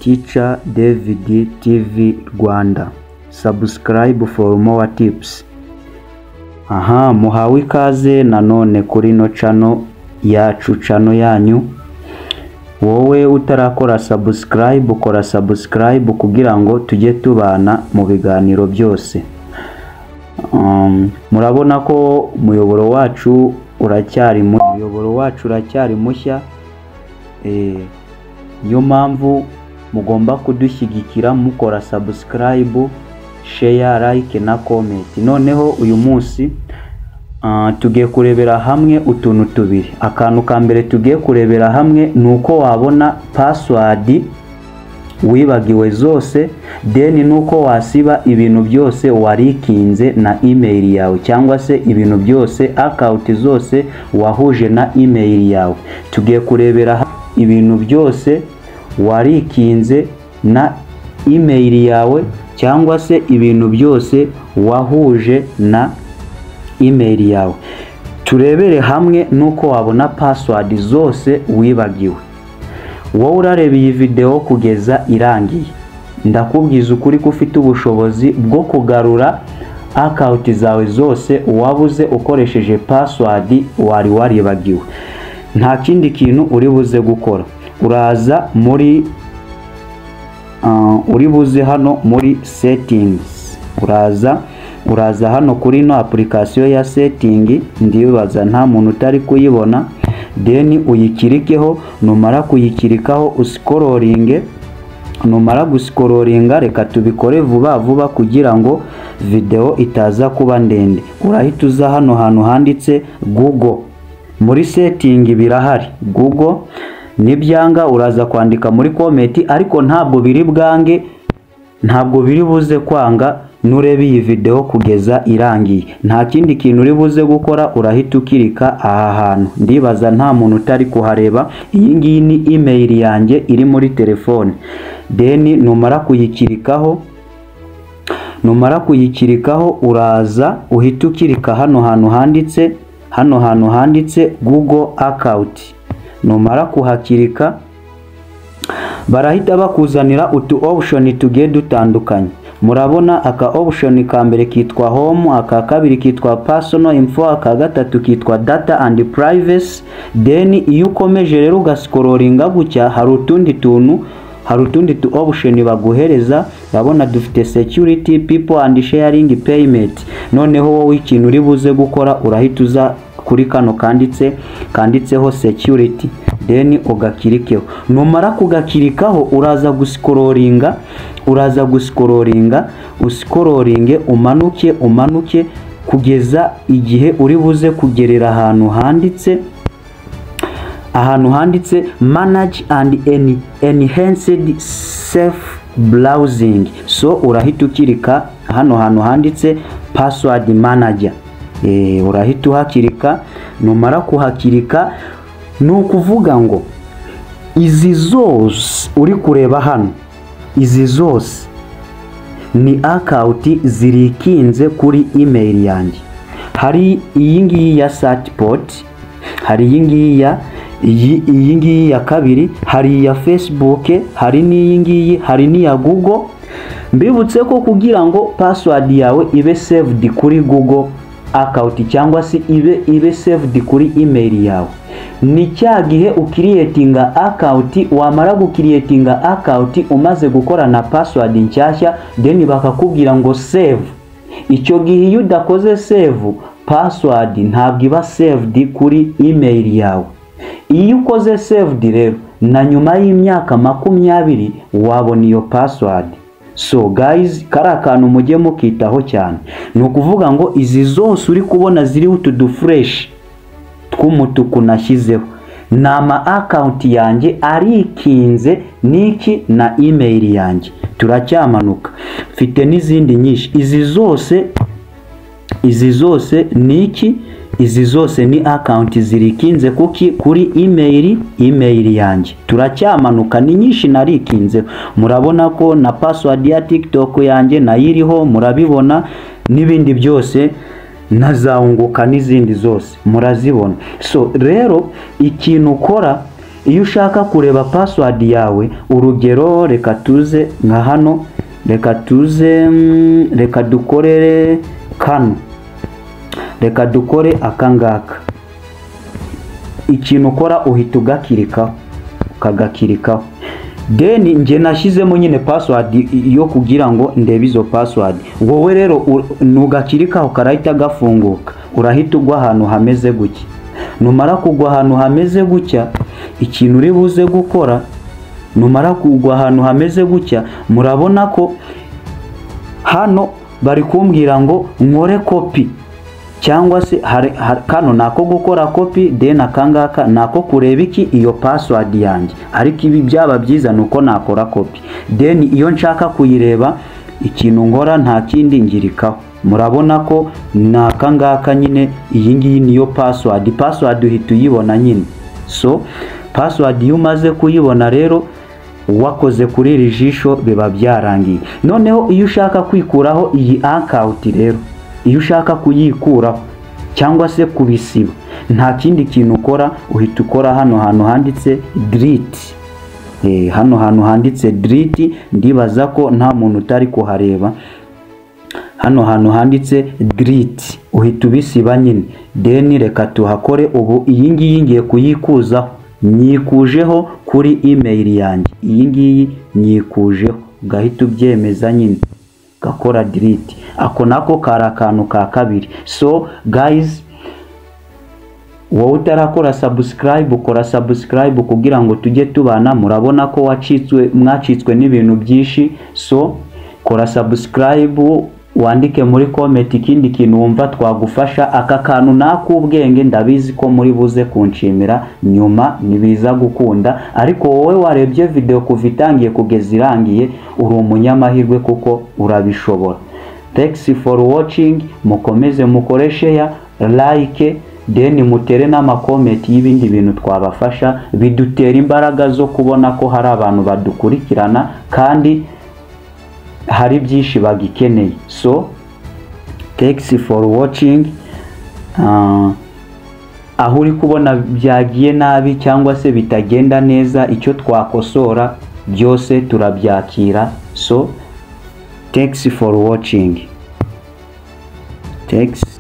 Teacher David TV Rwanda. Subscribe for more tips. Aha, muhawe ikaze nanone kuri ino channel yacu, channel yanyu. Wowe utarakora subscribe, ukora subscribe kugira ngo tujye tubana mu biganiro byose. Murabona ko umuyoboro wacu uracyari mushya, niyo mpamvu mugomba kudushyigikira mukora subscribe, share, like na comment. Noneho uyu munsi tugiye kurebera hamwe utuntu tubiri. Akantu ka mbere tugiye kurebera hamwe ni uko wabona password wibagiwe zose, then nuko wasiba ibintu byose walinkinze na email yawe, cyangwa se ibintu byose, account zose wahuje na email yawe. Tugiye kurebera ibintu byose walinkinze na email yawe, cyangwa se ibintu byose wahuje na email yawe. Turebere hamwe nuko wabona password zose wibagiwe. Wowe urareba iyi video kugeza irangiye, ndakubwiza ukuri ko ufite ubushobozi bwo kugarura account zawe zose wabuze ukoresheje password wari waribagiwe. Nta kindi kintu uri buze gukora, uraza muri uri buze hano muri settings, uraza hano kuri ino application ya setting. Ndibaza nta muntu utari kuyibona. Then uyiclickeho. Numara kuyiclickaho, uscrollinge. Numara guscrollinga, reka tubikore vuba vuba kugira ngo video itaza kuba ndende. Urahita uza hano hantu handitse Google. Muri setting birahari Google. Nibyanga uraza kwandika muri comment, ariko ntabwo biri bwange, ntabwo biri buze kwanga nureba iyi video kugeza irangiye. Nta kindi kintu uri buze gukora, urahita uclicka aha hantu. Ndibaza nta muntu utari kuhareba. Iyi ngiyi ni email yanjye iri muri telefone. Then numara kuyiclickaho, uraza uhita uclicka hano hantu handitse Google account. Numara kuhaclicka, barahita bakuzanira utu option tugiye dutandukanye. Murabona aka option ka mbere kitwa home, aka kabiri kitwa personal info, aka gatatu kitwa data and privacy. Then iyo ukomeje rero ugascrollinga gutya, hari utundi tu option baguhereza. Urabona dufite security, people and sharing, payment. Noneho wowe ikintu uri buze gukora, urahita uza kuri kano kanditseho security, then ugaclickeho. Numara kugaclickaho, uraza guscrollinga, uscrollinge, umanuke, umanuke kugeza igihe uri buze kugerera ahantu handitse manage and enhanced safe browsing. So urahita uclicka hano hantu handitse password manager. Urahita uhaclicka. Numara kuhaclicka, ni ukuvuga ngo izi zose uri kureba hano, izi zose ni account zilinkinze kuri email yanjye. Hari iyi ngiyi ya Certport, hari iyi ngiyi ya iyi, iyi ngiyi ya kabiri, hari iya Facebook, hari n'iyi ngiyi, hari n'iya Google. Mbibutse ko kugira ngo password yawe ibe saved kuri Google account, cyangwa se ibe saved kuri email yawe, ni cya gihe ucreatinga account. Wamara gucreatinga account, umaze gukora na password nshyashya, then bakakubwira ngo save. Icyo gihe iyo udakoze save, password ntabwo iba saved kuri email yawe. Iyo ukoze saved rero, na nyuma y'imyaka 20 wabona iyo password. So guys, kari akantu mujye mukitaho cyane. Ni ukuvuga ngo izi zose uri kubona ziriho utu duflèche tw'umutuku nashyizeho, ni ama account yanjye alinkinze n'iki? Na email yanjye. Turacyamanuka, mfite n'izindi nyinshi. Izi zose ni iki? Izi zose ni account zilinkinze kuki? Kuri email yanjye. Turacyamanuka, ni nyinshi nalinkinze. Murabona ko na password ya TikTok yanjye nayo iriho, murabibona, n'ibindi byose nazawunguka n'izindi zose murazibona. So rero ikintu ukora Iyo ushaka kureba password yawe, urugero reka tuze nka hano, reka tuze, reka dukorere kano, reka dukore akangaka. Ikintu ukora, uhita ugakirikaho, ukagakirikaho. Then njye nashyizemo nyine password yo kugira ngo ndebe izo password. Wowe rero nugakirikaho karahita gafunguka, urahita ugwa ahantu hameze gutya. Numara kugwa ahantu hameze gutya, ikintu uri buze gukora, numara kugwa ahantu hameze gutya, murabona ko hano bari kumbwira ngo nkore copy cyangwa se kano nako gukora copy, then akangaka nako kureba iki, iyo password yanjye. Ariko ibi byaba byiza nuko nakora copy. Then iyo nshaka kuyireba, ikintu nkora nta kindi, ngirikaho. Murabona ko ni akangaka nyine, iyi ngiyi niyo password. Password uhita uyibona nyine. So password iyo umaze kuyibona rero, wakoze kuri iri jisho, biba byarangiye. Noneho iyo ushaka kwikuraho iyi account rero, iyo ushaka kuyikuraho cyangwa se kubisiba, nta kindi kintu ukora, uhita ukora hano hantu handitse delete. Hano hantu handitse delete, ndibaza ko nta muntu utari kuhareba. Hano hantu handitse delete uhita ubisiba nyine. Then reka tuhakore. Ubu iyi ngiyi ngiye kuyikuzaho, nyikujeho kuri email yanjye, iyi ngiyi nyikujeho. Ugahita ubyemeza nyine, gakora delete. Ako nako kari akantu ka kabiri. So guys, wowe utarakora subscribe, ukora subscribe kugira ngo tujye tubana. Murabona ko wacitswe, mwacitswe n'ibintu byinshi. So kora subscribe, wandike muri comment ikindi kintu wumva twagufasha. Aka kantu nak'ubwenge, ndabizi ko muri buze kunshimira nyuma nibiza gukunda. Ariko wowe warebye video kuva itangiye kugeza irangiye, uri umunyamahirwe kuko urabishobora. Thanks for watching. Mukomeze mukore share, like, then mutere n'ama comment y'ibindi bintu twabafasha. Bidutera imbaraga zo kubona ko hari abantu badukurikirana kandi hari byinshi bagikeneye. So thanks for watching. Aho uri kubona byagiye nabi cyangwa se bitagenda neza, icyo twakosora byose turabyakira. So thanks for watching, thanks.